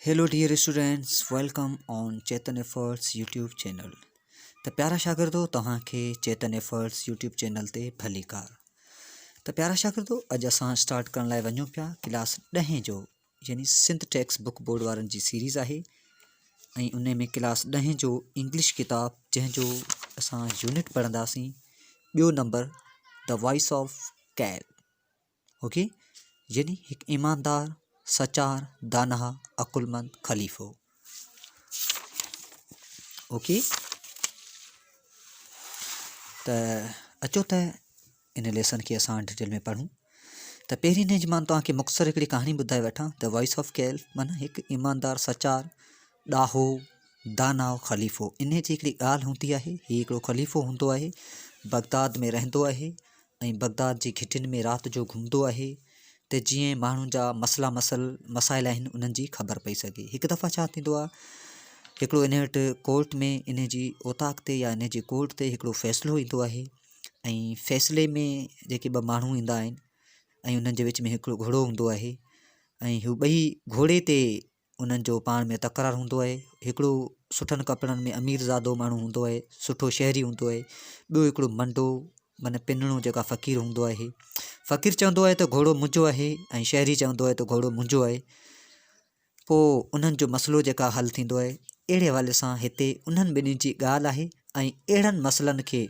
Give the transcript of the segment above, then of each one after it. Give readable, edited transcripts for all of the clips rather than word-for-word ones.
Hello dear students welcome on Chetan efforts YouTube channel ته پيارا شاگردو توهان کي چيتن ايفرٽس يوٽيوب چينل تي ڀليڪار ته پيارا شاگردو اڄ اسان اسٽارٽ ڪرڻ لاء وڃون پيا ڪلاس ڏهين جو يعني سنڌ ٽيڪسٽ بڪ بورڊ وارن جي سيريز آهي ۽ ان ۾ ڪلاس ڏهين جو انگلش ڪتاب جنهن جو اسان يونٽ پڙهنداسين ٻيو نمبر the voice of ڪيل اوڪي يعني هڪ ايماندار سچار داناء عقلمند خليفو اوڪي ته اچو ته ان ليسن کي اسان ڊيٽيل ۾ پڙهون ته پهرين جي مان توهان کي مختصر هڪڙي ڪهاڻي ٻڌائي وٺان ته وائس آف ڪيلف معنيٰ هڪ ايماندار سچار ڏاهو داناء خليفو ان جي هڪڙي ڳالهه هوندي آهي هي هڪڙو خليفو هوندو آهي بغداد ۾ رهندو آهي ۽ بغداد جي گهٽين ۾ رات جو گهمندو آهي ته جيئن ماڻهن جا مسئلا مسئل مسائل آهن انهن جي خبر پئي سگهي هڪ دفعا ڇا ٿيندو آهي هڪڙو ان وٽ ڪورٽ ۾ ان جي اوطاق تي يا ان جي ڪورٽ تي هڪڙو فيصلو ايندو آهي ۽ فيصلي ۾ جيڪي ٻه ماڻهو ايندا آهن ۽ انهن جي وچ ۾ هڪڙو گهوڙو هوندو آهي ۽ هو ٻئي گهوڙي تي انهن جو پاڻ ۾ تڪرار هوندو آهي. هڪڙو سٺن ڪپڙن ۾ امير زادو ماڻهو هوندو آهي، سٺو شهري هوندو آهي. ٻيو هڪڙو منڊو معنيٰ پنڻو جيڪا فقير هوندو آهي. فقير چوندو آهي ته گهوڙو منهنجو آهي ۽ شهري چوندو آهي ته گهوڙو منهنجو آهي. پوء انهن جو مسئلو جيڪا حل ٿيندو آهي. اهڙي حوالي سان هتي انهن ٻنهي جي ڳالهه آهي ۽ اهڙن مسئلن کي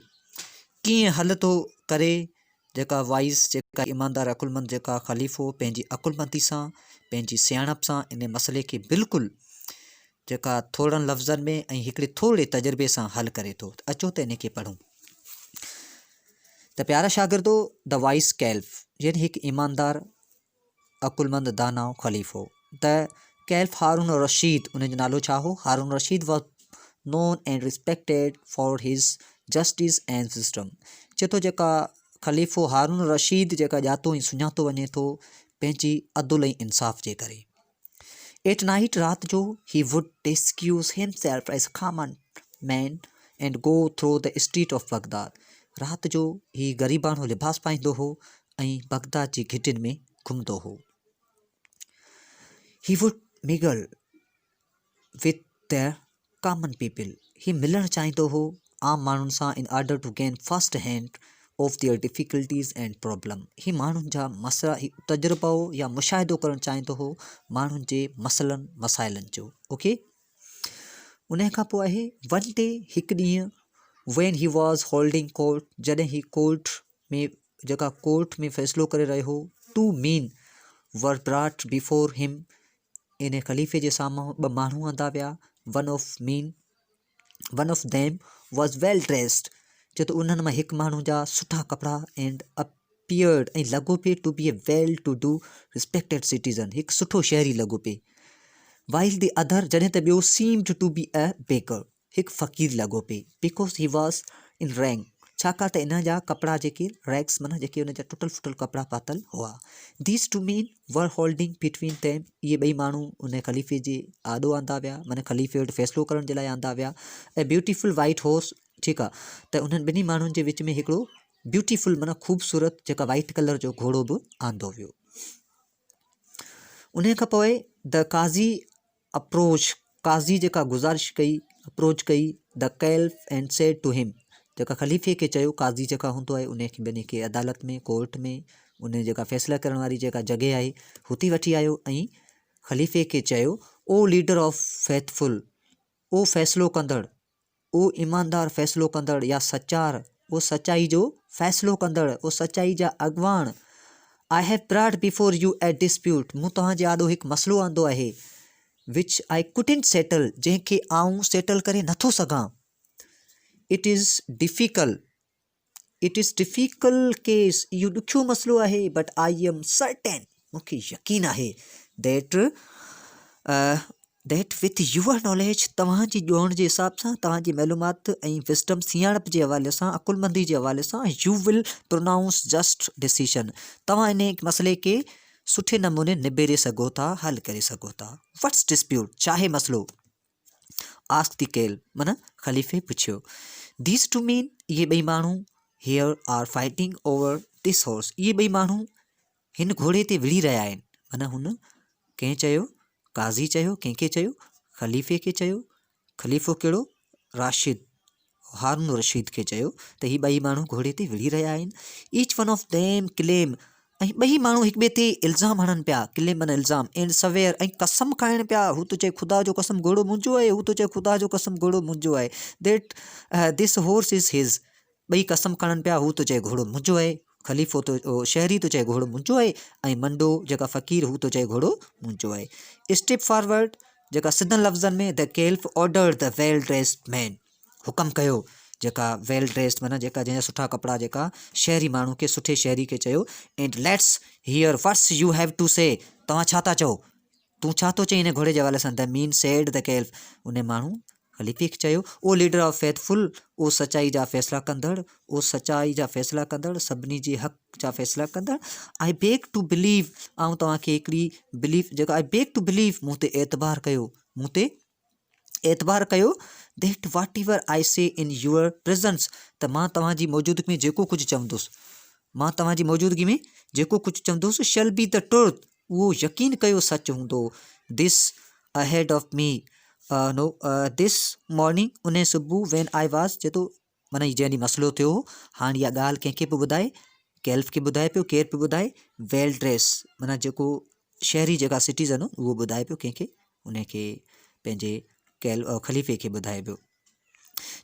ڪيئن حل ٿو ڪري جيڪا وائز جيڪا ايماندار عقلمند جيڪا خليفو پنهنجي عقلمندي سان پنهنجي سياڻپ سان ان مسئلي کي بلڪل جيڪا ٿورڙن لفظن ۾ ۽ هڪڙي ٿورڙي تجربي سان حل ڪري ٿو ته اچو ته ان کي پڙهون ته پيارا شاگردو the wise ڪيلف يعني هڪ ايماندار عقلمند داناء خليفو ته ڪيلف هارون الرشيد ان جو نالو ڇا هو Harun Rashid was known and respected for his justice and wisdom چي ٿو جيڪا خليفو هارون الرشيد جيڪا ڄاتو ۽ سڃاتو وڃي ٿو پنهنجي عدل ۽ انصاف جي ڪري ايٽ نائيٽ رات جو he would disguise himself as common man and go through the street of Baghdad رات جو هي غريباڻو لباس پائيندو هو ۽ بغداد جي گهٽين ۾ گهمندو هو. He would mingle with the common people. هي ملڻ چاهيندو هو عام ماڻهن سان in order to gain first hand of their difficulties and problem. هي ماڻهن جا مسئلا هي تجربو يا مشاهدو ڪرڻ چاهيندو هو ماڻهن جي مسئلن مسائلن جو. اوڪي انهي کان پوء آهي ون ڊي هڪ ڏينهن when he was holding court جڏهن هي ڪورٽ ۾ جيڪا ڪورٽ ۾ فيصلو ڪري رهيو هو two men were brought before him ان خليفي جي سامهون ٻه ماڻهو آندا ويا one of men one of them was well dressed چي ته انهن مان هڪ ماڻهو جا سٺا ڪپڙا اينڊ اپيئرڊ ۽ لڳو پئي to be a well to do respected citizen هڪ سٺو شهري لڳو پئي وائل the other جڏهن ته ٻيو سيمڊ ٽو بي اي بيگر هڪ فقير لڳو پئي because he was in rags ڇاڪاڻ ته ان جا ڪپڙا جيڪي ريگس معنيٰ جيڪي ان جا ٽٽل ڦٽل ڪپڙا پاتل هئا these two men were holding between them اهي ٻئي ماڻهو ان خليفي جي آڏو آندا ويا معنيٰ خليفي وٽ فيصلو ڪرڻ جي لاء آندا ويا اي بيوٽيفل وائيٽ هورس ٺيڪ آ ته انهن ٻنهي ماڻهن جي وچ ۾ هڪڙو بيوٽيفل معنيٰ خوبصورت جيڪا وائيٽ ڪلر جو گهوڙو به آندو ويو انهي کان پوء د قاضي اپروچ، قاضي جيڪا گذارش ڪئي، اپروچ ڪئي، the caliph and said to him, جيڪا خليفي کي چيو، قاضي جيڪا هوندو آهي انهي کي ٻنهي کي عدالت ۾ ڪورٽ ۾ انهي جيڪا فيصلا ڪرڻ واري جيڪا جڳهه آهي هتي وٺي آيو ۽ خليفي کي چيو، او ليڊر آف فيٿفل، او فيصلو ڪندڙ، او ايماندار فيصلو ڪندڙ يا سچار، او سچائي جو فيصلو ڪندڙ، او سچائي جا اڳواڻ، I have brought before you a dispute, مون توهان جي آڏو هڪ مسئلو آندو آهي، which I couldn't settle, جنهن کي آئون سيٽل ڪري نٿو سگهان. It is difficult. It is difficult case, اهو ڏکيو مسئلو آهي، بٽ I am certain, مون کي يقين آهي، that that with your knowledge, توهان جي ڄاڻ جي حساب سان، توهان جي معلومات ۽ وزڊم، سياڻپ جي حوالي سان، عقلمندي جي حوالي سان، you will pronounce just decision, توهان ان مسئلي کي سٺي نموني نبيري سگهو ٿا، حل ڪري سگهو ٿا. واٽس ڊسپيوٽ، ڇاهي مسئلو؟ آسڪ the ڪيل معنيٰ خليفي پڇيو. These two مين اهي ٻئي ماڻهو here are fighting over this horse اهي ٻئي ماڻهو هن گهوڙي تي وڙهي رهيا آهن معنيٰ هن ڪنهن چيو؟ قاضي چيو، ڪنهن کي چيو؟ خليفي کي چيو، خليفو ڪهڙو؟ راشد، هارون الرشيد کي چيو ته هي ٻئي ماڻهو گهوڙي تي وڙهي رهيا آهن. Each one of them claim ۽ ٻئي ماڻهو هڪ ٻئي تي الزام هڻن پيا، ڪليم معنيٰ الزام، اينڊ سويئر ۽ قسم کائڻ پيا، هو ٿو چئي خدا جو قسم گهوڙو منهنجو آهي، هو ٿو چئي خدا جو قسم گهوڙو منهنجو آهي، that this horse is his, ٻئي قسم کڻن پيا، هو ٿو چئي گهوڙو منهنجو آهي، خليفو ٿو شهري ٿو چئي گهوڙو منهنجو آهي ۽ منڊو جيڪا فقير هو ٿو چئي گهوڙو منهنجو آهي. اسٽيپ فارورڊ جيڪا سڌن لفظن ۾ The Caliph ordered the well dressed man حڪم ڪيو جيڪا ويل ڊريسڊ معنيٰ جيڪا جنهن جا سٺا ڪپڙا جيڪا شهري ماڻهو کي سٺي شهري کي چيو and let's hear what's you have to say توهان ڇا ٿا چئو تون ڇا ٿو چئين هن گهوڙي جي حوالي سان The man said the Caliph انهي ماڻهو خليفي کي چيو، او ليڊر آف فيٿ فل، او سچائي جا فيصلا ڪندڙ، او سچائي جا فيصلا ڪندڙ، سڀني جي حق جا فيصلا ڪندڙ، آء بيگ ٽو بليو، آئون توهان کي هڪڙي بليف جيڪا آء بيگ ٽو بليو، مون تي اعتبار ڪيو، مون تي اعتبار ڪيو، that whatever I say in your presence, ته مان توهان جي موجودگي ۾ جيڪو ڪجهه چوندس، مان توهان جي موجودگي ۾ جيڪو ڪجهه چوندس، شل بي the truth, اهو يقين ڪيو سچ هوندو. This ahead of me no this morning انهي صبح وين I was چئي ٿو معنيٰ هي جنهن ڏينهن مسئلو ٿيو هو هاڻ اها ڳالهه ڪنهن کي پيو ٻڌائي ڪيلف کي ٻڌائي پيو ڪير پيو ٻڌائي ويل ڊريس معنيٰ جيڪو شهري جيڪا سٽيزن هو اهو ٻڌائي پيو ڪنهن کي انهي کي پنهنجي ڪيل خليفي کي ٻڌائي پيو.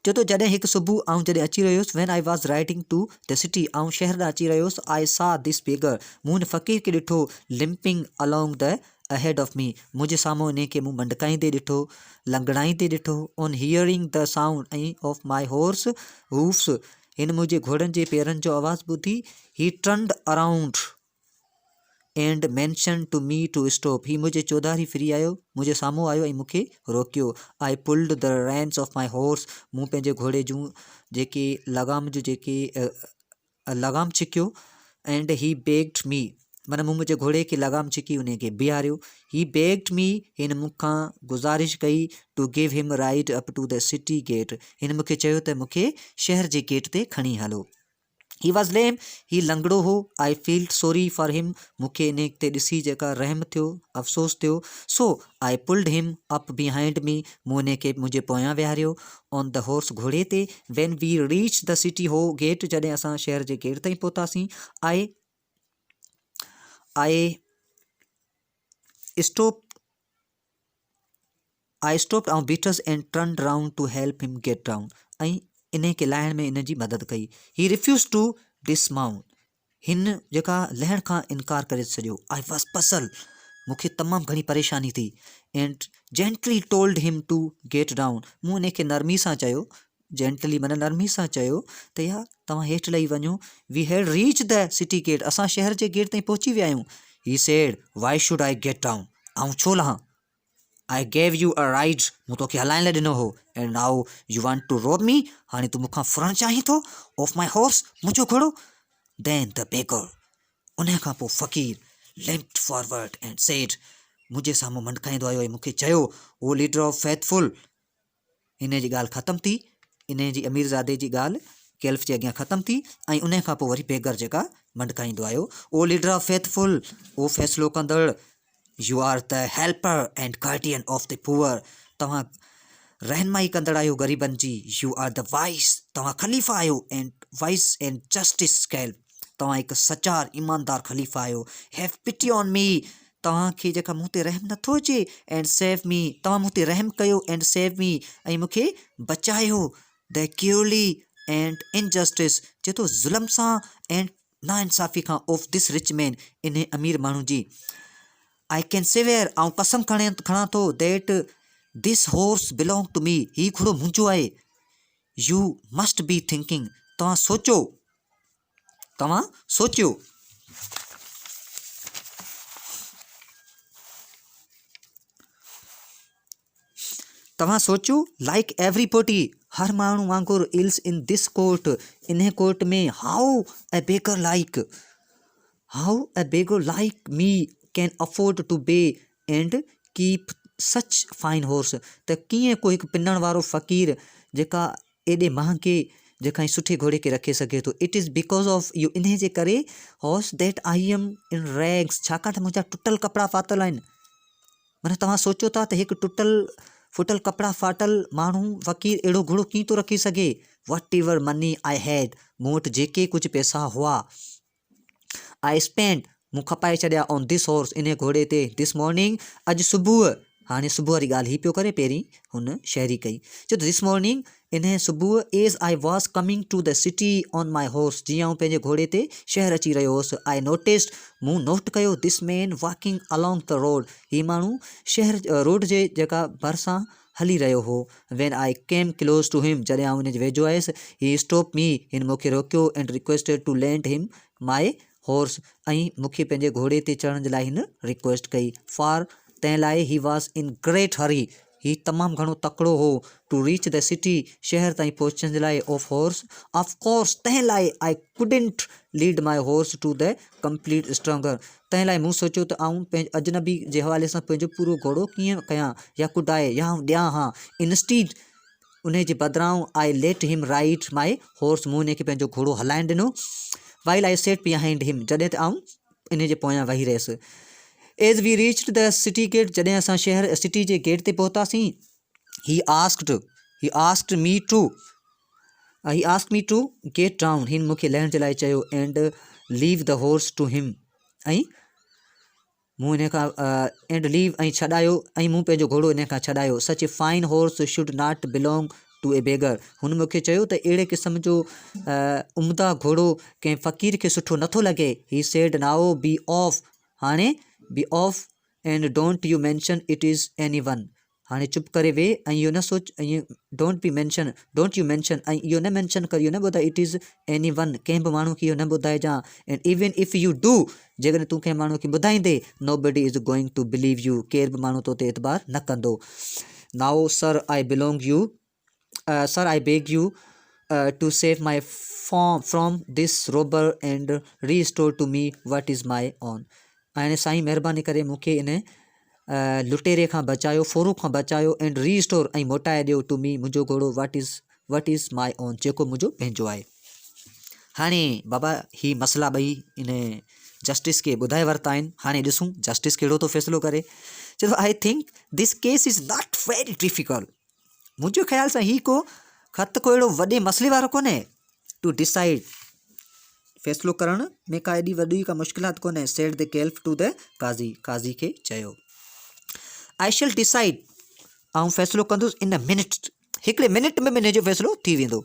چئي ٿو جڏهن هڪ صبح آئون جڏهن اچي رهيو هوس When I was riding to the city آئون شهر ڏانهن اچي رهيو هوس I saw this beggar مون هن فقير کي ڏٺو limping along the ahead of me منهنجي سامهون انهي کي مون منڊڪائيندي ڏٺو لنگڙائيندي ڏٺو On hearing the sound ۽ of my horse hoofs هن منهنجي گهوڙن جي پيرن جو آواز ٻڌي He turned around and motioned to me to stop هي منهنجي چوڌاري ڦري آيو، منهنجي سامهون آيو ۽ مون کي روڪيو. I pulled the reins of my horse مون پنهنجي گهوڙي جون جيڪي لغام جون جيڪي لغام ڇڪيو اينڊ he بيگڊ مي معنيٰ مون منهنجي گهوڙي کي لغام ڇڪي انهي کي بيهاريو. هي بيگڊ مي هن مون کان گذارش ڪئي to give him ride up to the city gate هن مون کي چيو ته مون کي شهر جي گيٽ تي کڻي هلو. He was lame، هي لنگڙو هو، I felt sorry for him، مون کي انهي تي ڏسي جيڪا رحم ٿيو، افسوس ٿيو، so I pulled him up behind me، مون انهي کي منهنجي پويان ويهاريو، on the horse گهوڙي تي، When we reached the city هو gate، جڏهن اسان شهر جي گيٽ تائين پهتاسين، I I stopped. I stopped آئون بيٺس and turned round to help him get down ۽ انهي کي لاهڻ ۾ ان جي مدد ڪئي. He refused to dismount هن جيڪا لهڻ کان انڪار ڪري ڇڏيو. I was puzzled مون کي تمام گهڻي پريشاني ٿي and gently told him to get down مون انهي کي نرمي سان چيو Gently معنيٰ نرمي سان چيو ته يار توهان هيٺ لهي وڃو We had reached the city gate اسان شهر جي گيٽ تائين پهچي ويا آهيون. He said Why should I get down آئون ڇو لهان I gave you a ride مون توکي هلائڻ لاء ڏنو هو and now you want to rob me هاڻي تون مون کان ڦرڻ چاهين ٿو of my horse منهنجو گهوڙو Then the beggar انهيء کان پوء فقير limped forward and said منهنجي سامهون منڊڪائيندو آيو ۽ مون کي چيو O leader of faithful انهيء جي ڳالهه ختم ٿي انهيء جي اميرزادي جي ڳالهه ڪيلف جي اڳيان ختم ٿي ۽ انهيء کان پوء وري بيگر جيڪا منڊڪائيندو آيو او ليڊر آف فيٿفل او فيصلو ڪندڙ you are the helper and guardian of the poor توهان رهنمائي ڪندڙ آهيو غريبن جي يو آر the wise توهان خليفا آهيو اينڊ وائز اينڊ جسٽس ڪيلف توهان هڪ سچار ايماندار خليفا آهيو هيو پٽي آن مي توهان کي جيڪا مون تي رحم نٿو اچي اينڊ سيو مي توهان مون تي رحم ڪيو اينڊ سيو مي ۽ مون کي بچايو the ڪيولي اينڊ انجسٽس چئي ٿو ظلم سان اينڊ ناانصافي کان آف this rich مين انهي امير ماڻهو جي I can سيويئر آئون قسم کڻي کڻان ٿو that this horse belong to me هي گهوڙو منهنجو آهي يو مسٽ بي ٿنڪنگ توهان سوچو توهان سوچيو. توهان سوچيو لائيڪ ايوري باڊي هر ماڻهو وانگر ايلس ان this court انهي court ۾ how a beggar like how a beggar like me can afford to buy and keep such fine horse ته ڪيئن ڪو هڪ پنڻ وارو فقير جيڪا ايڏي مهانگي جيڪا ۽ سٺي گهوڙي کي رکي سگهي ٿو it is because of اهو انهي جي ڪري horse that I am in rags ڇاڪاڻ ته منهنجا ٽٽل ڪپڙا پاتل آهن. معنيٰ توهان سوچيو ٿا ته هڪ ٽٽل ڦٽل ڪپڙا ڦاٽل ماڻهو فقير اهڙو گهوڙو ڪيئن ٿو رکي سگهي؟ Whatever money I had مون وٽ جيڪي ڪجهه پئسا هئا I spent مون کپائي ڇڏيا آن this horse انهي گهوڙي تي this morning اڄ صبح هاڻي صبح واري ڳالهه هي پيو ڪري پهرين هن شهري ڪئي چيو ته this morning انهيء صبح as I was coming to the city on my horse جيئن آئون پنهنجي گهوڙي تي شهر اچي رهيو هوس I noticed مون نوٽ ڪيو this man walking along the road هي ماڻهو شهر روڊ جي جيڪا ڀرسان هلي رهيو هو When I came close to him جڏهن آئون ان جي ويجهو آيس He stopped me هن مون کي روڪيو and requested to lend him my horse ۽ مون کي پنهنجي گهوڙي تي چڙهڻ جي لاء هن ريڪويسٽ ڪئي For تنهن لاء he was in great hurry هي تمام گهڻو تڪڙو هو ٽو ريچ the city شهر تائين پهچڻ جي لاء آف هورس آف ڪورس تنهن لاء I couldn't lead my horse to the complete stranger تنهن لاء مون سوچيو ته آئون پنهنجي اجنبي جي حوالي سان پنهنجو پورو گهوڙو ڪيئن ڪيان يا ڪڏائي يا آئون ڏيان ها انسٽيڊ انهي جي بدران I let him ride my horse مون انهي کي پنهنجو گهوڙو هلائڻ ڏنو while I sat behind him جڏهن ته آئون انهي جي پويان ويهي رهيس. As we reached the city gate جڏهن اسان شهر سٽي جي گيٽ تي پهتاسين he asked he asked me to he asked me to get down هن مون کي لهڻ جي لاء چيو and leave the horse to him ۽ مون ان کان اينڊ ليو ۽ ڇڏايو ۽ مون پنهنجو گهوڙو ان کان ڇڏايو such a fine horse should not belong to a beggar هن مون کي چيو ته اهڙي قسم جو عمده گهوڙو ڪنهن فقير کي سٺو نٿو لڳي he said now be off هاڻي be off and don't you mention it is anyone هاڻي چپ ڪري ويهه ۽ اهو نه سوچ ۽ don't be mention don't you mention ۽ اهو نه مينشن ڪر اهو نه ٻڌاء it is any one ڪنهن به ماڻهو کي اهو نه ٻڌائجان and even if you do جيڪڏهن تون ڪنهن ماڻهو کي ٻڌائيندي nobody is going to believe you ڪير به ماڻهو تو تي اعتبار نه ڪندو now sir I belong you sir I beg you to save my from this robber and restore to me what is my own ۽ سائين مهرباني ڪري مون کي ان لٽيري کان بچايو ڦورو کان بچايو اينڊ ري اسٽور ۽ موٽائي ڏيو ٽو مي منهنجو گهوڙو what is what is my own جيڪو منهنجو پنهنجو آهي هاڻي بابا هي مسئلا ٻئي ان جسٽس کي ٻڌائي ورتا آهن هاڻي ڏسون جسٽس ڪهڙو ٿو فيصلو ڪري چي ٿو I think this case is not very difficult منهنجي خيال سان هي ڪو خط ڪو اهڙو وڏي مسئلي وارو ڪونهي ٽو ڊسائيڊ فيصلو ڪرڻ ۾ ڪا ايڏي وڏي ڪا مشڪلات ڪونهي said the caliph to the qazi قاضي کي چيو I shall decide آئون فيصلو ڪندس ان منٽ هڪڙي منٽ ۾ منهنجو فيصلو ٿي ويندو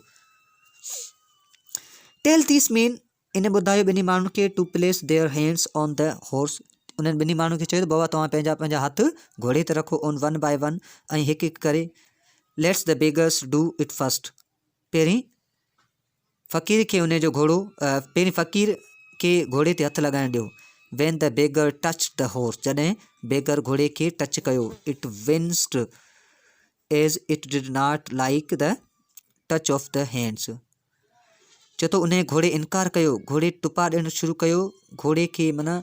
ٽيل ديس مين ان ٻڌايو ٻنهي ماڻهن کي to place their hands on the horse انهن ٻنهي ماڻهن کي چيو ته بابا توهان پنهنجا پنهنجا هٿ گهوڙي تي رکو آن ون باء ون ۽ هڪ هڪ ڪري let's the beggars do it first پهرين فقير کي ان جو گهوڙو پهرين فقير کي گهوڙي تي هٿ لڳائڻ ڏيو when the beggar touch the horse جڏهن بيگر گهوڙي کي ٽچ ڪيو it winced as it did not like the touch of the hands چئي ٿو انهيء گهوڙي انڪار ڪيو، گهوڙي ٽپا ڏيڻ شروع ڪيو، گهوڙي کي معنيٰ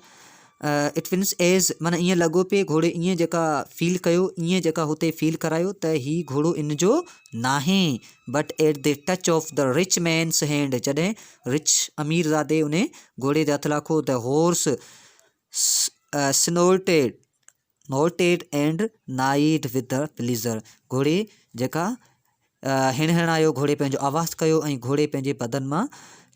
it once as معنيٰ ائين لڳو پئي گهوڙي ائين جيڪا فيل ڪيو ائين جيڪا هتي فيل ڪرايو ته هي گهوڙو ان جو ناهي but at the touch of the rich man's hand جڏهن رچ امير زادي ان گهوڙي تي هٿ Lakho the horse snorted snorted and neighed with the pleasure گهوڙي جيڪا هڻ هڻايو گهوڙي پنهنجو آواز ڪيو ۽ گهوڙي پنهنجي بدن مان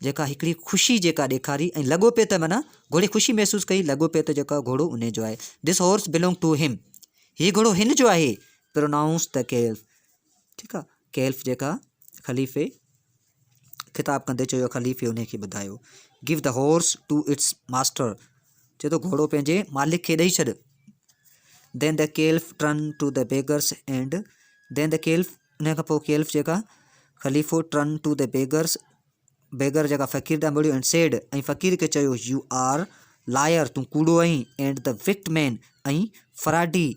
جيڪا هڪڙي خوشي جيڪا ڏيکاري ۽ لڳو پئي ته معنيٰ گهوڙي خوشي محسوس ڪئي لڳو پئي ته جيڪا گهوڙو انهي جو آهي this horse belong to him هي گهوڙو هن جو آهي پرونائونس the ڪيلف ٺيڪ آ ڪيلف جيڪا خليفي خطاب ڪندي چيو خليفي انهي کي ٻڌايو give the horse to its master چئي ٿو گهوڙو پنهنجي مالڪ کي ڏئي ڇڏ then the caliph turn to the beggars and then the caliph ان کان پوء ڪيلف جيڪا خليفو turn to the beggars beggar جيڪا فقير ڏانهن مڙيو اينڊ سيڊ ۽ فقير کي چيو يو آر لائر تون ڪوڙو آهين اينڊ the وڪٽ مين ۽ فراڊي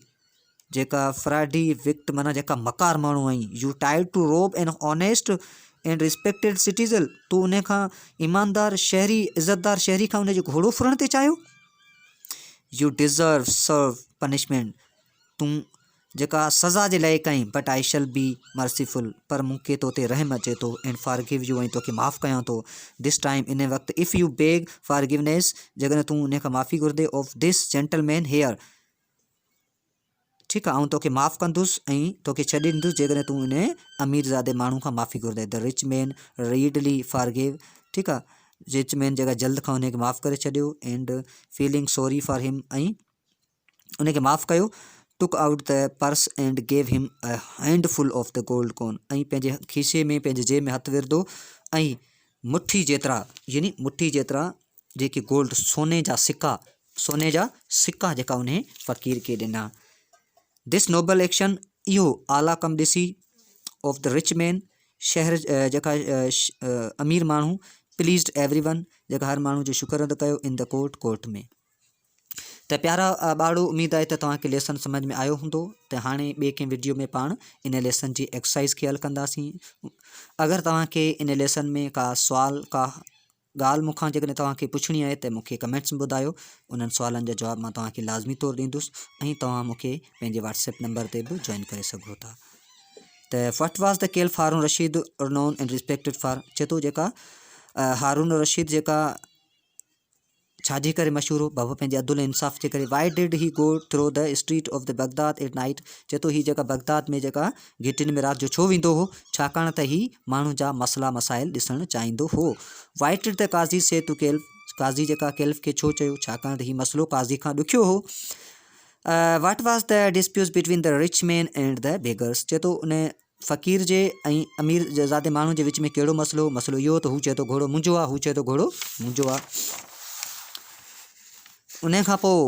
جيڪا فراڊي وڪٽ معنيٰ جيڪا مڪار ماڻهو آهين you tried to rob an honest and respected citizen تو ان کان ايماندار شهري عزتدار شهري کان ان جو گهوڙو ڦرڻ تي چاهيو يو ڊزرو سرو پنشمينٽ تون جيڪا سزا جي لائق آهين but I shall be merciful پر مون کي تو تي رحم اچي ٿو اينڊ فارگيو يو ۽ توکي معاف ڪيان ٿو this time ان وقت if you beg فارگيونيس جيڪڏهن تون ان کان معافي گهرندي of this gentleman here. ٺيڪ آ آئون توکي معاف ڪندس ۽ توکي ڇڏي ڏيندس جيڪڏهن تون ان اميرزادي ماڻهو کان معافي گهرندين The rich man readily forgave ٺيڪ آ رچ مين جيڪا جلد کان ان کي معاف ڪري ڇڏيو and feeling sorry for him ۽ ان کي معاف ڪيو took out the purse and gave him a handful of the gold coin ۽ پنهنجي کيسي ۾ پنهنجي جيب ۾ هٿ ورڌو ۽ مٺي جيترا يعني مٺي جيترا جيڪي گولڊ سوني جا سڪا سوني جا سڪا جيڪا انهي فقير کي ڏنا دس نوبل ايڪشن اهو اعليٰ ڪم ڏسي آف the rich مين شهر جيڪا امير ماڻهو پليزڊ ايوري ون جيڪا هر ماڻهو جو شڪر ادا ڪيو ان the court court ۾ ته پيارا ٻارڙو اميد آهي ته توهان کي ليسن سمجھ ۾ آيو هوندو ته هاڻي ٻئي ڪنهن وڊيو ۾ پاڻ ان ليسن جي ايڪسرسائز کي حل ڪنداسين اگر توهان کي ان ليسن ۾ ڪا سوال ڪا ڳالهه مون کان جيڪڏهن توهان کي پڇڻي آهي ته مون کي ڪمينٽس ۾ ٻڌايو انهن سوالن جا جواب مان توهان کي لازمي طور ڏيندس ۽ توهان مون کي پنهنجي واٽس ايپ نمبر تي به جوائن ڪري سگهو ٿا ته what was the caliph Harun Rashid known and respected for چي ٿو جيڪا هارون رشيد جيڪا ڇا جي ڪري مشهور هو؟ بابا پنهنجي عدل ۽ انصاف جي ڪري. Why did he go through the street of the Baghdad at night? چئي ٿو هي جيڪا بغداد ۾ جيڪا گهٽين ۾ رات جو ڇو ويندو هو؟ ڇاڪاڻ ته هي ماڻهن جا مسئلا مسائل ڏسڻ چاهيندو هو. Why did the Qazi say to Caliph? قاضي جيڪا ڪيلف کي ڇو چيو؟ ڇاڪاڻ ته هي مسئلو قاضي کان ڏکيو هو. What was the dispute between the rich man and the beggars? چئي ٿو ان فقير جي ۽ امير زادي ماڻهو جي وچ ۾ ڪهڙو مسئلو هو؟ مسئلو اهو هو ته هو چئي ٿو گهوڙو منهنجو آهي، هو چئي ٿو گهوڙو منهنجو آهي. ان کان پوء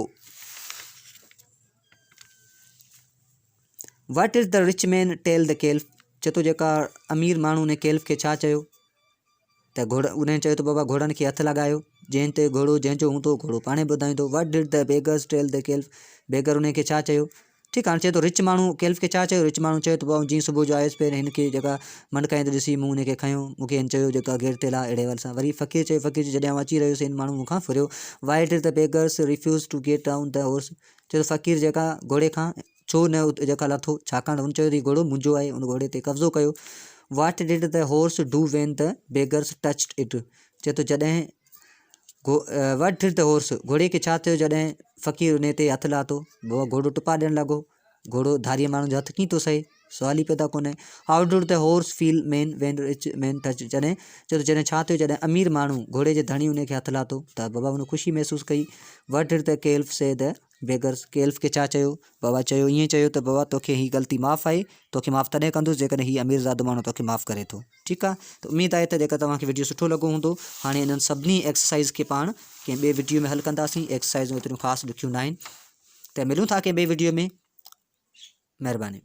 What did the rich man tell the caliph? چئي ٿو جيڪا امير ماڻهو ان ڪيلف کي ڇا چيو؟ ته گهوڙ انهن چيو ته بابا گهوڙن کي هٿ لڳايو جنهن تي گهوڙو جنهن جو هوندو گهوڙو پاڻهي ٻڌائيندو What did the beggars tell the caliph beggar انهن کي ڇا چيو ٺيڪ هاڻي چئي ٿو رچ ماڻهو ڪيلف کي ڇا چيو رچ ماڻهو چيو ته بابا جيئن صبح جو آيس پهرين هن کي جيڪا منڊڪائيندي ڏسي مون ان کي کنيو مون کي هن چيو جيڪا گيٽ تي لاهه اهڙي حوالي سان وري فقير چيو فقير چيو جڏهن آئون اچي رهيو هوس هن ماڻهو مون کان ڦريو Why did the beggars refuse to get down the horse چيو ته فقير جيڪا گهوڙي کان ڇو نه جيڪا لاٿو ڇاڪاڻ ته هن چيو ته هي گهوڙو منهنجو آهي ان گهوڙي تي قبضو ڪيو What did the horse do when the beggars touched it چئي ٿو جڏهن What did the horse گهوڙي کي ڇا ٿيو جڏهن فقير ان تي هٿ لاٿو گهوڙو ٽپا ڏيڻ لڳو گهوڙو ڌاريي ماڻهو جو هٿ ڪيئن ٿو سهي سوال ئي پيدا ڪونهي How did the horse feel man when rich man touched جڏهن چئي ٿو جڏهن ڇا ٿيو جڏهن امير ماڻهو گهوڙي جي ڌڻي ان کي هٿ لاٿو ته بابا هن خوشي محسوس ڪئي What did the caliph say the beggars caliph کي ڇا چيو؟ بابا چيو ائين چيو ته بابا توکي هي غلطي معاف آهي، توکي معاف تڏهن ڪندس جيڪڏهن هي اميرزادو ماڻهو توکي معاف ڪري ٿو. ٺيڪ آ ته اميد آهي ته جيڪر توهان کي وڊيو سٺو لڳو هوندو. هاڻي انهن سڀني ايڪسرسائيز کي پاڻ ڪنهن ٻئي وڊيو ۾ حل ڪنداسين. ايڪسرسائيزون ايتريون خاص ڏکيون ناهن. ته ملون ٿا ڪنهن ٻئي وڊيو ۾. مهرباني.